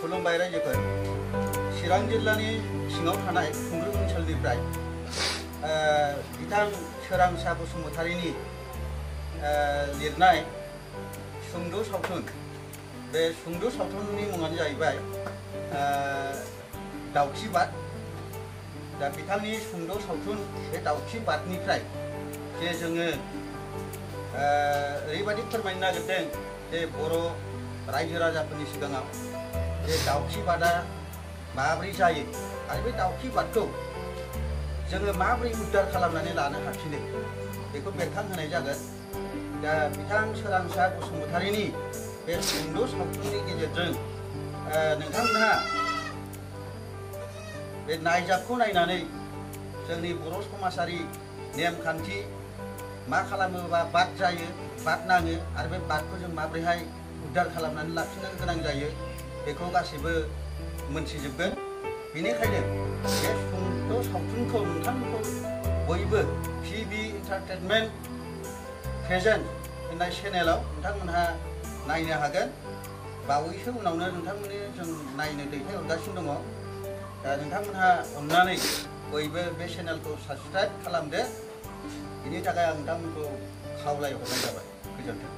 खुलुमबाय रायजोफोर चिरां जिल्लानि सिङाव थानाय खुंग्रु ओनसोलनिफ्राय बिथां सोरांसा बसुमतारीनि लिरनाय सुंद' सावथुन बे सुंद' सावथुननि मुङानो जाहैबाय दाउखि बाद दा बिथांनि सुंद' सावथुन बे दाउखि बादनिफ्राय जे जोङो ओरैबायदि फोरमायनो नागिरदों जे बर' रायजो राजाफोरनि सिगाङाव जे दाउखि बादा माबोरै जायो आरो बे दाउखि बादखौ जोङो माबोरै उद्धार खालामनानै लानो हाफिनो बेखौ बेरखांहोनाय जागोन। दा बिथां सोरांसा बसुमतारीनि बे सुंद' सावथुननि गेजेरजों नोंथांमोनहा बे नायजाबखौ नायनानै जोंनि बर' समाजारि नेमखान्थि मा खालामोबा बाद जायो बाद नाङो आरो बे बादखौ जों माबोरैहाय उद्धार खालामनानै लाखिनो गोनां जायो बेखौ गासैबो मोनथिजोबगोन। बेनिखायनो बे सुंद' सावथुनखौ नोंथांमोनखौ बयबो PB एन्टारटेनमेन्ट प्रेजेन्ट होननाय चेनेलाव नोंथांमोनहा नायनो हागोन। बावैसो उनावनो नोंथांमोननि जों नायनो दैथायहरगासिनो दङ। दा नोंथांमोनहा अननानै बयबो बे चेनेलखौ साबस्क्राइब खालामदो। बेनि थाखाय आं नोंथांमोनखौ खावलायहरनाय जाबाय। गोजोन्थों।